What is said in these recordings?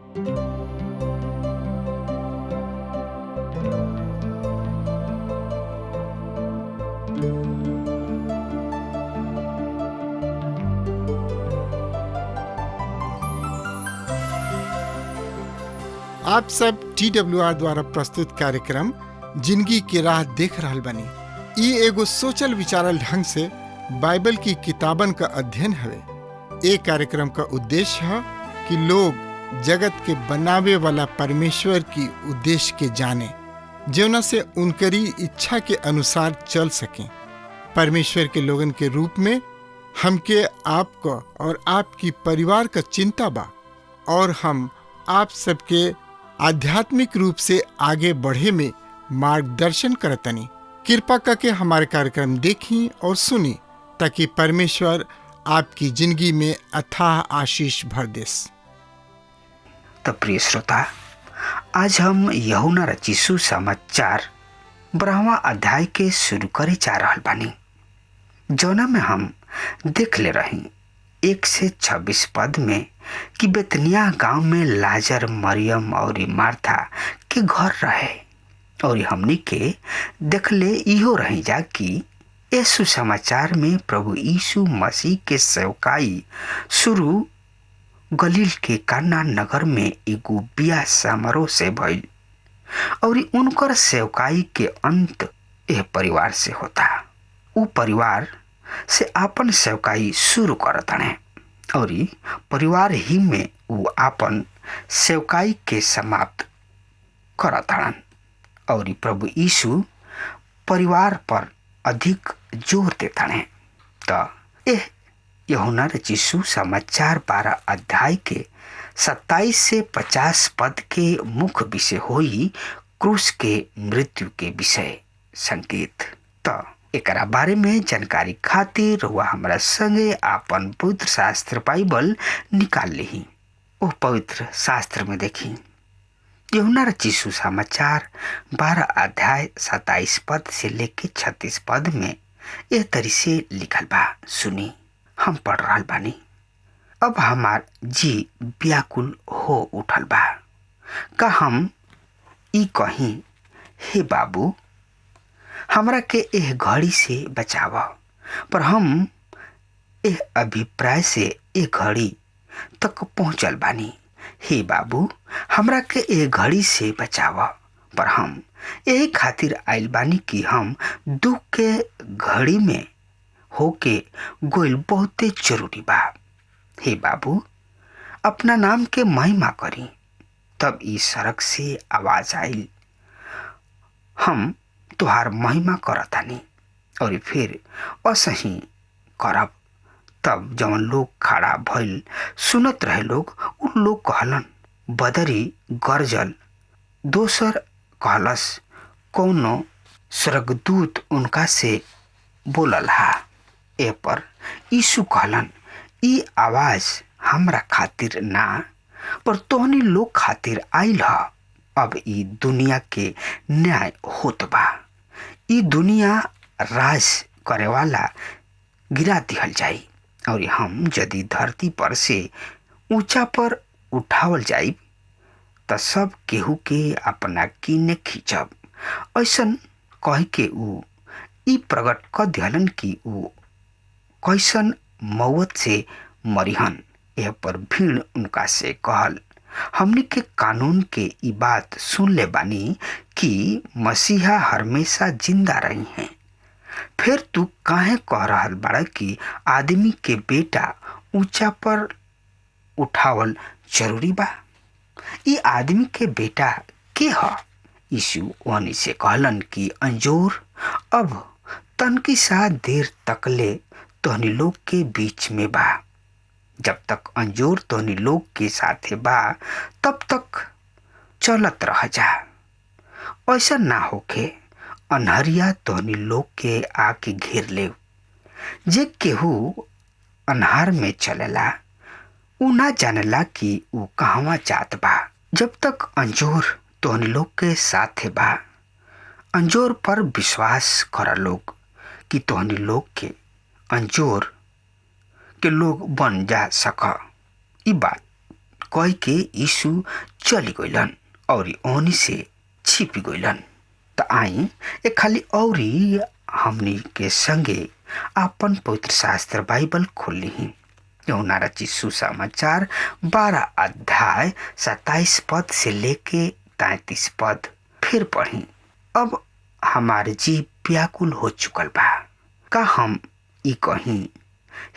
आप सब TWR द्वारा प्रस्तुत कार्यक्रम जिंदगी के राह देख रहल बानी। ई एगो सोचल विचारल ढंग से बाइबल की किताबन का अध्ययन हवे। ए कार्यक्रम का उद्देश्य है कि लोग जगत के बनावे वाला परमेश्वर की उद्देश्य के जाने, जौना से उनकरी इच्छा के अनुसार चल सकें। परमेश्वर के लोगन के रूप में हमके आपको और आपकी परिवार का चिंता बा और हम आप सबके आध्यात्मिक रूप से आगे बढ़े में मार्गदर्शन करतनी। कृपा करके हमारे कार्यक्रम देखी और सुनी ताकि परमेश्वर आपकी जिंदगी में अथाह आशीष भर देस। तो प्रिय श्रोता, आज हम यूहन्ना रचित सुसमाचार 12वां अध्याय के शुरू करे जा रहल बानी, जौना में हम देख ले रही 1 से 26 पद में कि बेतनिया गांव में लाजर, मरियम और मार्था के घर रहे और हमनी के देखले इहो रही जा कि ए सुसमाचार में प्रभु यीशु मसीह के सेवकाई शुरू गलील के काना नगर में एगो बियाह समारोह से भइल और उनकर सेवकाई के अंत एह परिवार से होता। उ परिवार से आपन सेवकाई शुरू करतने और परिवार ही में उ आपन सेवकाई के समाप्त करतन और प्रभु यीशु परिवार पर अधिक जोर देतने। तो एह यूहन्ना रचित सुसमाचार 12 अध्याय के 27 से 50 पद के मुख्य विषय होई क्रूस के मृत्यु के विषय संकेत। तो एकरा बारे में जानकारी खातिर वह हमरा संगे आपन पवित्र शास्त्र बाइबल निकाल ली। ओ पवित्र शास्त्र में देखी यूहन्ना रचित सुसमाचार 12 अध्याय 27 पद से लेके 36 पद में यह तरी से लिखल बा। सुनी, हम पढ़ रहल बानी। अब हमार जी व्याकुल हो उठल बा, का हम ई कहीं, हे बाबू हमरा के एह घड़ी से बचाव, पर हम एह अभिप्राय से एह घड़ी तक पहुँचल बानी। हे बाबू हमरा के एह घड़ी से बचाव, पर हम यही खातिर आइल बानी कि हम दुख के घड़ी में होके गोइल बहुते जरूरी बा। हे बाबू अपना नाम के महिमा करी। तब ई सड़क से आवाज आइल, हम तुहार महिमा करतानी और फिर असही करब। तब जवन लोग खड़ा भइल सुनत रहे लोग, उन लोग कहलन, बदरी गरजल। दोसर कहलस, कौनो स्वर्गदूत उनका से बोलल हा। ए पर यीशु कहलन, ई आवाज हमरा खातिर ना पर तोहनी लोग खातिर आइल ह। अब ई दुनिया के न्याय होत बा, ई दुनिया राज करे वाला गिरा दिहल जाई और हम यदि धरती पर से ऊंचा पर उठावल जाई त सब केहू के अपना किने खींचब। ऐसन कह के ऊ ई प्रकट क दिहलन कि ऊ कैसन मौत से मरिहन। यह पर भीड़ उनका से कहल, हमनी के कानून के ई बात सुन ले बानी कि मसीहा हमेशा जिंदा रही हैं, फिर तू काहे कह रहल बाड़ा कि आदमी के बेटा ऊंचा पर उठावल जरूरी बा? ई आदमी के बेटा के ह? यीशु ओहनी से कहलन कि अंजोर अब तनकी सा देर तकले तोहनी लोग के बीच में बा। जब तक अंजोर तोहनी लोग के साथे बा तब तक चलत रह जा, ऐसा ना होके अन्हरिया तोहनी लोग के आके घेर ले। जे केहू अन्हार में चलेला उ ना जानेला कि उ कहवा जात बा। जब तक अंजोर तोहनी लोग के साथे बा अंजोर पर विश्वास कर लोग कि तोहनी लोग के अंजोर के लोग बन जा सक। ई बात कह के यीशु चली गइलन और ओनी से छिप गइलन। त आई ए खाली औरी हमनी के संगे आपन पवित्र शास्त्र बाइबल खोल ली। यूहन्ना रचित सुसमाचार 12 अध्याय 27 पद से लेके 33 पद फिर पढ़ी। अब हमार जी व्याकुल हो चुकल बा, का हम ई कहीं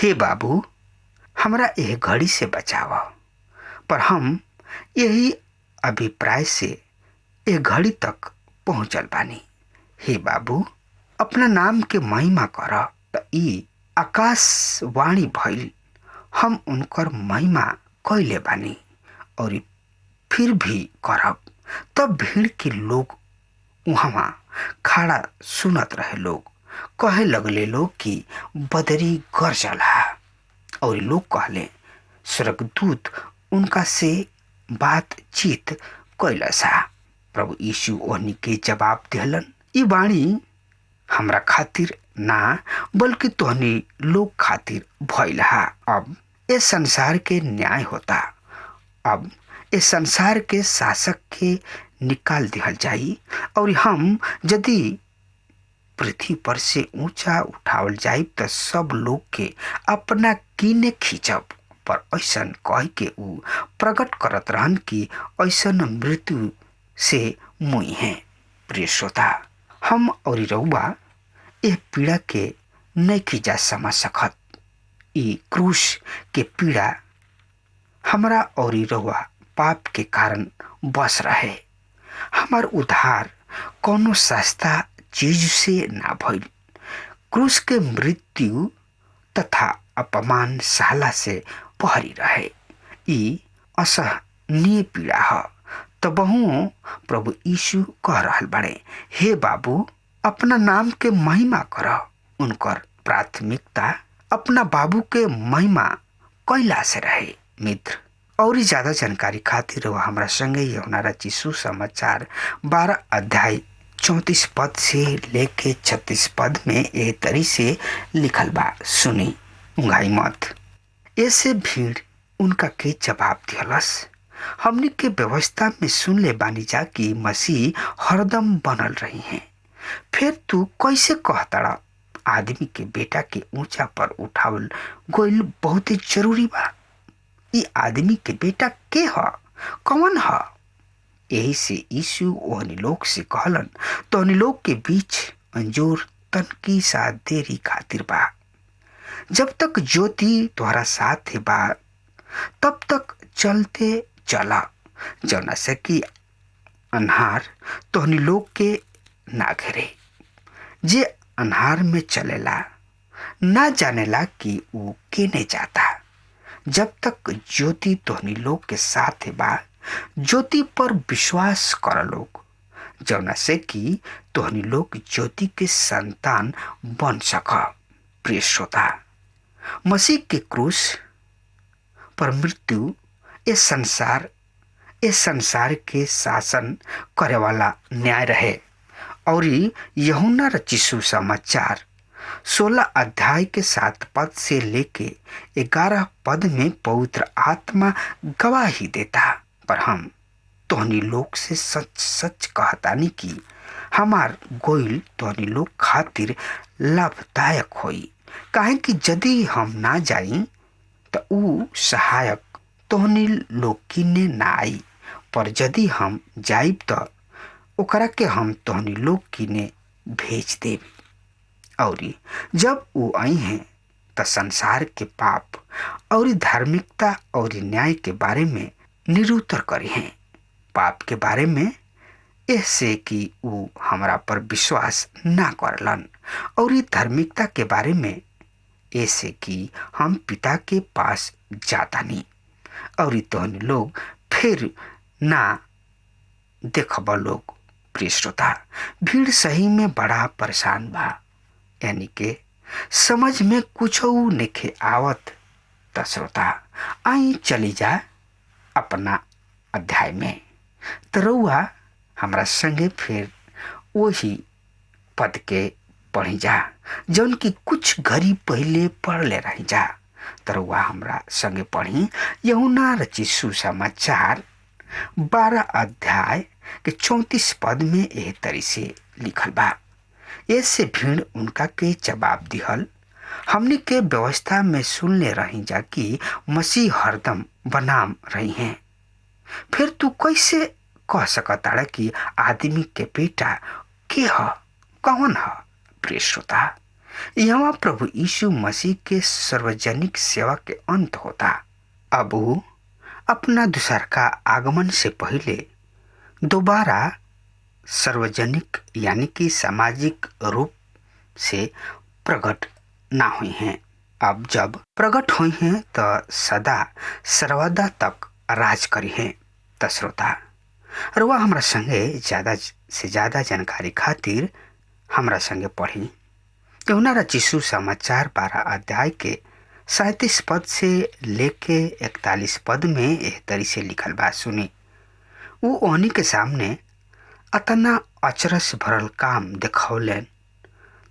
हे बाबू हमरा एह घड़ी से बचाव, पर हम यही अभिप्राय से एह घड़ी तक पहुँचल बानी। हे बाबू अपना नाम के महिमा कर। त ई आकाशवाणी भइल, हम उनकर महिमा कैले बानी और फिर भी करब। तब भीड़ के लोग वहाँ खड़ा सुनत रहे लोग कहे लगले लोग कि बदरी गरजला, और लोग कहले स्वर्गदूत उनका से बातचीत कैलसा। प्रभु यीशु ओहनी के जवाब दिहलन, ई वाणी हमरा खातिर ना बल्कि तोहनी लोग खातिर भइल हा। अब ए संसार के न्याय होता, अब ए संसार के शासक के निकाल दिहल जाई, और हम यदि पृथ्वी पर से ऊंचा उठावल जाई त सब लोग के अपना कीने खींचब। पर ऐसन कह के ऊ प्रकट करत रहन कि ऐसन मृत्यु से मुई हैं। प्रिय श्रोता, हम और रउआ एह पीड़ा के नहीं जा समझ सकत। ई क्रूस के पीड़ा हमरा और रउआ पाप के कारण बस रहे। हमार उद्धार कोनो सस्ता चीज से ना भइल। क्रूस के मृत्यु तथा अपमान सहला से पहरी रहे। ई असहनीय पीड़ा ह। तबहू प्रभु यीशु कह रहल बाड़े, हे बाबू अपना नाम के महिमा कर। उनकर प्राथमिकता अपना बाबू के महिमा कैला से रहे। मित्र, और ज्यादा जानकारी खातिर वह हमारा संगे यूहन्ना रचित सुसमाचार 12 अध्याय 34 पद से लेके 36 पद में ए तरी से लिखल बा, सुनी उंघाई मत। ऐसे भीड़ उनका के जवाब दिहलस, हमनी के व्यवस्था में सुन ले बानी जा कि मसीह हरदम बनल रही हैं, फिर तू कैसे कहतड़ा आदमी के बेटा के ऊंचा पर उठावल गोइल बहुत जरूरी बा। ई आदमी के बेटा के ह, कौन ह? यही से यीशु ओहनी लोग से कहलन, तोहनी लोग के बीच अंजोर तनकी सा देरी खातिर बा। जब तक ज्योति तोहरा साथ बा तब तक चलते चला, जौना से कि अन्हार तोहनी लोग के ना घेरे। जे अन्हार में चलेला ना जानेला कि वो केने जाता। जब तक ज्योति तोहनी लोग के साथ बा ज्योति पर विश्वास कर लोग, जौना से कि तोहनी लोग ज्योति के संतान बन सक। प्रिय श्रोता, मसीह के क्रूस पर मृत्यु ए संसार के शासन करे वाला न्याय रहे। और यूहन्ना रचित सुसमाचार 16 अध्याय के 7 पद से लेके 11 पद में पवित्र आत्मा गवाही देता, पर हम तोहनी लोग से सच सच कहतानी कि हमार गोइल तोहनी लोग खातिर लाभदायक होई, काहे कि यदि हम ना जाई त ऊ सहायक तोहनी लोग किने ना आई, पर यदि हम जाइब त ओकरा के हम तोहनी लोग किने भेज देब। और जब वो आई हैं त संसार के पाप और धार्मिकता और न्याय के बारे में निरुत्तर करी हैं। पाप के बारे में ऐसे कि वो हमरा पर विश्वास ना करलन, और धार्मिकता के बारे में ऐसे कि हम पिता के पास जाता नहीं और तोहनी लोग फिर ना देखब लोग। प्रिय श्रोता, भीड़ सही में बड़ा परेशान बा, यानी के समझ में कुछ नइखे आवत। त श्रोता, आई चली जा अपना अध्याय में, त रउआ हमरा संगे फिर वही पद के पढ़ी जा जौन की कुछ घड़ी पहले पढ़ ले रही जा। तरुआ हमरा संगे पढ़ी यूहन्ना रचित सुसमाचार 12 अध्याय के 34 पद में एह तरी से लिखल बा। ऐसे भीड़ उनका के जवाब दिहल, हमनी के व्यवस्था में सुनले रही जा कि मसीह हरदम बनाम रही हैं, फिर तू कैसे कह सकता कि आदमी के बेटा के ह, कौन ह? प्रिय श्रोता, यहाँ प्रभु यीशु मसीह के सार्वजनिक सेवा के अंत होता। अब वो अपना दूसर का आगमन से पहले दोबारा सार्वजनिक यानी कि सामाजिक रूप से प्रकट ना हुई हैं। अब जब प्रकट हुई हैं तो सदा सर्वदा तक राज करी हैं। त श्रोता रुआ हमरा संगे ज़्यादा से ज़्यादा जानकारी खातिर हमरा संगे पढ़ी यूहन्ना रचित सुसमाचार 12 अध्याय के 37 पद से लेके 41 पद में एह तरी से लिखल बा। सुनी, वो ओहनी के सामने अतना अचरस भरल काम देखौलन,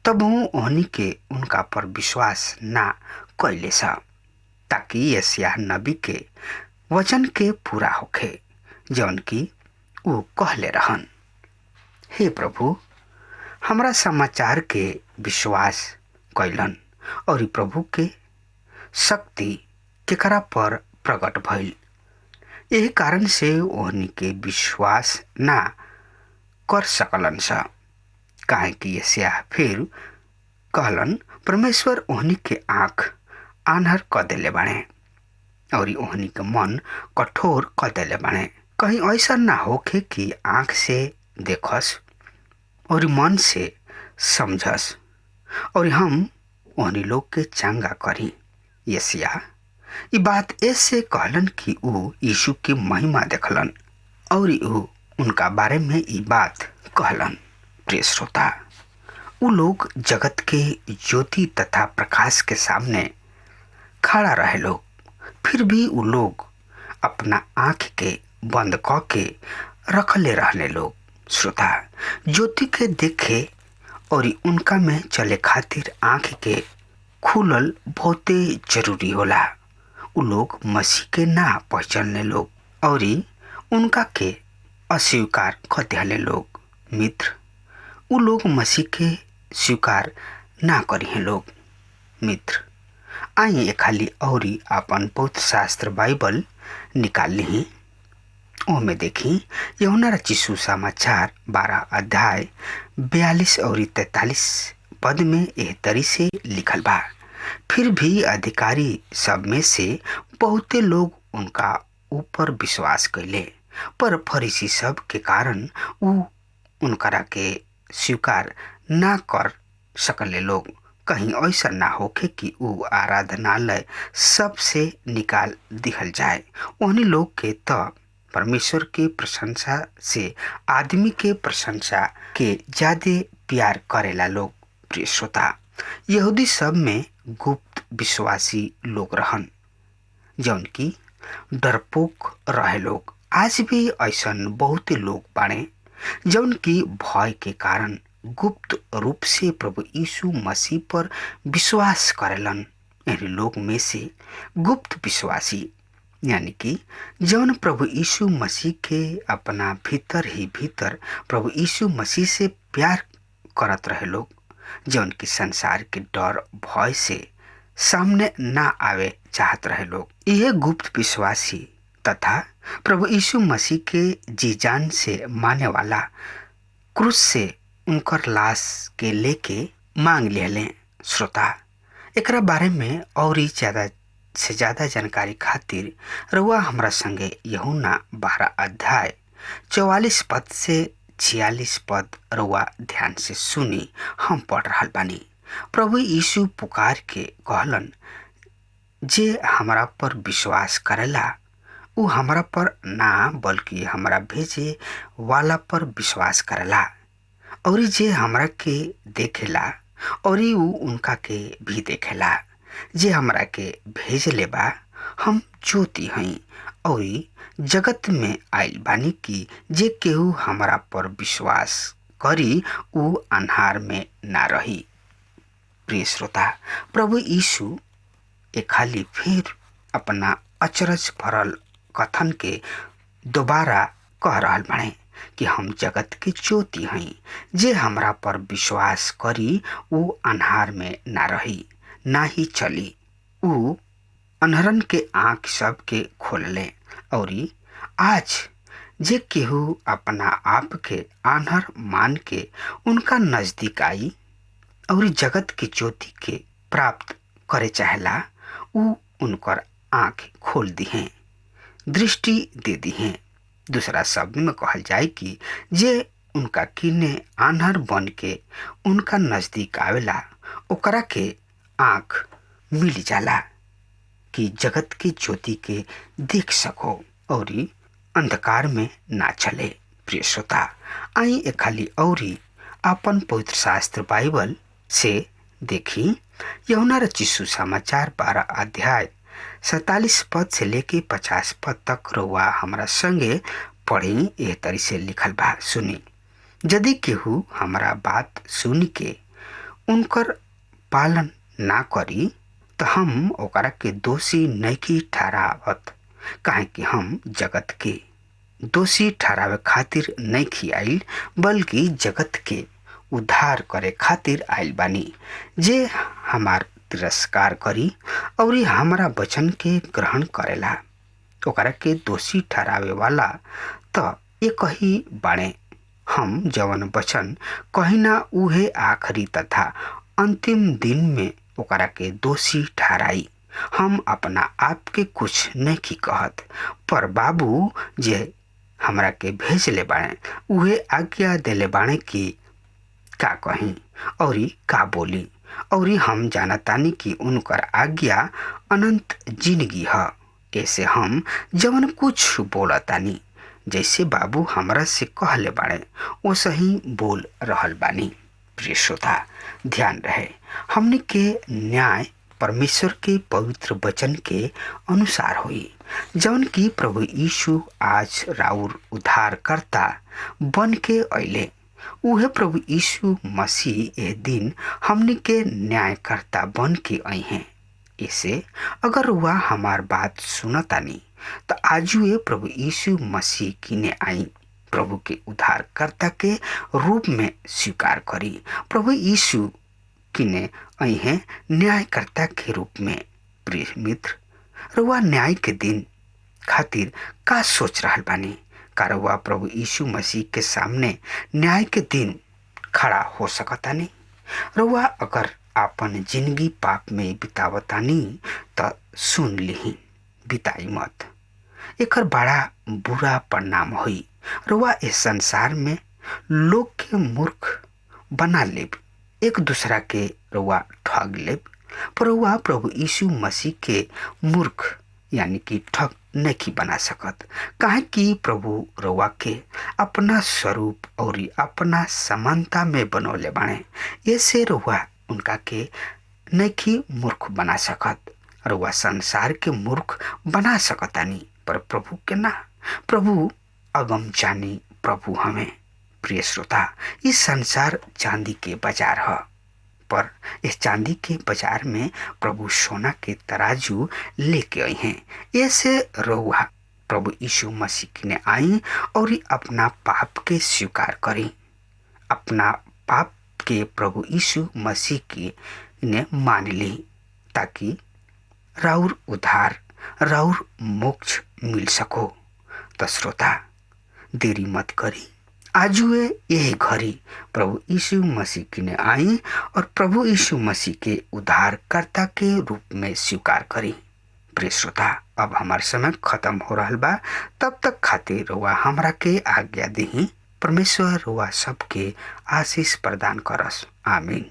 तब ओहनी के उनका पर विश्वास ना कैले सा, ताकि यशायाह नबी के वचन के पूरा होखे जौन की वो कहले रहन, हे प्रभु हमरा समाचार के विश्वास कैलन और प्रभु के शक्ति केकरा पर प्रकट भइल। यही कारण से ओहनी के विश्वास ना कर सकलन सा, काहे कि यशायाह फिर कहलन, परमेश्वर ओहनी के आँख आन्हर क देले बाणे और ओहनी के मन कठोर क देले बाणे, कहीं ऐसा ना होखे कि आँख से देखस और मन से समझस और हम ओहनी लोग के चंगा करी। यशायाह ई बात ऐसे कहलन कि ऊ यीशु के महिमा देखलन और ऊ उनका बारे में ई बात कहलन। प्रिय श्रोता, ऊ लोग जगत के ज्योति तथा प्रकाश के सामने खड़ा रहे लोग, फिर भी ऊ लोग अपना आँख के बंद क के रखले रहने लोग। श्रोता, ज्योति के देखे और उनका में चले खातिर आँख के खुलल बहुते जरूरी होला। उ लोग मसीह के ना पहचानने लोग और उनका के अस्वीकार कर दिहले लोग। मित्र, उ लोग मसीह के स्वीकार ना करी हैं लोग। मित्र, आई खाली और अपन पवित्र शास्त्र बाइबल निकाल ली, ओमे देखी यूहन्ना रचित सुसमाचार 12 अध्याय 42 और 43 पद में एह तरी से लिखल बा, फिर भी अधिकारी सब में से बहुते लोग उनका ऊपर विश्वास कैले, पर फरीसी सब के कारण ऊ उनकरा के स्वीकार ना कर सकले लोग, कहीं ऐसा ना होखे कि ऊ आराधनालय सबसे निकाल दिहल जाए। ओहनी लोग के त परमेश्वर के प्रशंसा से आदमी के प्रशंसा के ज्यादा प्यार करेला लोग। प्रिय श्रोता, यहूदी सब में गुप्त विश्वासी लोग रहन जौन की डरपोक रहे लोग। आज भी ऐसन बहुत लोग बाड़े जौन की भय के कारण गुप्त रूप से प्रभु यीशु मसीह पर विश्वास करेलन। इन लोग में से गुप्त विश्वासी यानी कि जौन प्रभु यीशु मसीह के अपना भीतर ही भीतर प्रभु यीशु मसीह से प्यार करत रहे लोग, जौन की संसार के डर भय से सामने ना आवे चाहत रहे लोग। यह गुप्त विश्वासी तथा प्रभु यीशु मसीह के जी जान से माने वाला क्रूस से उनकर लाश के लेके मांग लें। श्रोता, एकरा बारे में और ही ज़्यादा से ज़्यादा जानकारी खातिर रउआ हमरा संगे यूहन्ना 12 अध्याय 44 पद से 46 पद रउआ ध्यान से सुनी। हम पढ़ रहल बानी। प्रभु यीशु पुकार के कहलन, जे हमरा पर विश्वास करेला उ हमरा पर ना बल्कि हमरा भेजे वाला पर विश्वास करेला, और जे हमरा के देखेला और उ उनका के भी देखेला। जे हमरा के भेजले बा हम ज्योति हई और जगत में आइल बानी कि जे केहू हमरा पर विश्वास करी उ अन्हार में ना रही। प्रिय श्रोता, प्रभु यीशु एक खाली फिर अपना अचरज भरल कथन के दोबारा कह रहल बाणे कि हम जगत के ज्योति हई, जे हमरा पर विश्वास करी ऊ अन्हार में ना रही ना ही चली। ऊ अन्हरन के आँख सब के खोलले और आज जे केहू अपना आप के आन्हर मान के उनका नजदीक आई और जगत के ज्योति के प्राप्त करे चाहेला ऊ उनकर आँख खोल दिहे, दृष्टि दे दिहे। दूसरा शब्द में कहल जाए कि जे उनका किने आन्हर बन के उनका नजदीक आवेला ओकरा के आँख मिल जाला कि जगत की ज्योति के देख सको और अंधकार में ना चले। प्रिय श्रोता, आई एक खाली औरी अपन पवित्र शास्त्र बाइबल से देखी यूहन्ना रचित सुसमाचार 12 अध्याय 47 पद से लेके 50 पद तक रउआ हमरा संगे पढ़ी। एह तरी से लिखल बा, सुनी। यदि केहू हमरा बात सुन के उनकर पालन ना करी तो हम ओकरा के दोषी नइखी ठहरावत, काहे कि हम जगत के दोषी ठहरावे खातिर नइखी आइल, बल्कि जगत के उद्धार करे खातिर आइल बानी। जे हमार तिरस्कार करी और हमारा वचन के ग्रहण करेला ओकरा के दोषी ठहरावे वाला तो एक ही बाणे। हम जवन वचन कहिना उहे आखिरी तथा अंतिम दिन में ओकरा के दोषी ठहराई। हम अपना आप के कुछ नहीं कहत, पर बाबू जे हमरा के भेजले बाणे उहे आज्ञा देले बाणे कि का कहीं और का बोली, और हम जानतानी कि उनकर आज्ञा अनंत जिंदगी है। ऐसे हम जवन कुछ बोलतानी जैसे बाबू हमरा से कहले बाणे वैसे ही बोल रहल बानी। प्रिय श्रोता, ध्यान रहे, हमने के न्याय परमेश्वर के पवित्र वचन के अनुसार हुई, जवन की प्रभु यीशु आज राउर उद्धारकर्ता बन के अइले। उहे प्रभु यीशु मसीह ए दिन हमने के न्यायकर्ता बन के आई हैं। ऐसे अगर वह हमार बात सुनतानी तो आजुए प्रभु यीशु मसीह किने आई, प्रभु के उद्धारकर्ता के रूप में स्वीकार करी। प्रभु यीशु किने आई हैं न्यायकर्ता के रूप में। प्रिय मित्र, रुआ न्याय के दिन खातिर का सोच रहल बानी? का रुआ प्रभु यीशु मसीह के सामने न्याय के दिन खड़ा हो सकता नहीं? रुआ अगर आपन जिंदगी पाप में बितावतानी तो सुन लिही, बिताई मत, एकर बड़ा बुरा परिणाम होई। रुआ इस संसार में लोग के मूर्ख बना लेब, एक दूसरा के रुआ ठग लेब, पर रुआ प्रभु यीशु मसीह के मूर्ख यानी कि ठग नहीं बना सकत। काहे कि प्रभु रुआ के अपना स्वरूप और अपना समानता में बनौले बाणे, ऐसे रुआ उनका के नहीं मूर्ख बना सकत। रुआ संसार के मूर्ख बना सकतानी पर प्रभु के ना। प्रभु अगम जानी प्रभु हमें। प्रिय श्रोता, इस संसार चांदी के बाजार है, पर इस चांदी के बाजार में प्रभु सोना के तराजू लेके आई हैं। ऐसे रउआ प्रभु यीशु मसीह ने आई और अपना पाप के स्वीकार करी, अपना पाप के प्रभु यीशु मसीह की ने मान ली, ताकि राउर उद्धार राउर मोक्ष मिल सको। तो श्रोता, देरी मत करी, आजुए यही घड़ी प्रभु यीशु मसीह की ने आई और प्रभु यीशु मसीह के उद्धारकर्ता के रूप में स्वीकार करी। प्रिय श्रोता, अब हमार समय खत्म हो रहा बा। तब तक खातिर रुआ हमरा के आज्ञा देही। परमेश्वर रुआ सबके आशीष प्रदान करस। आमीन।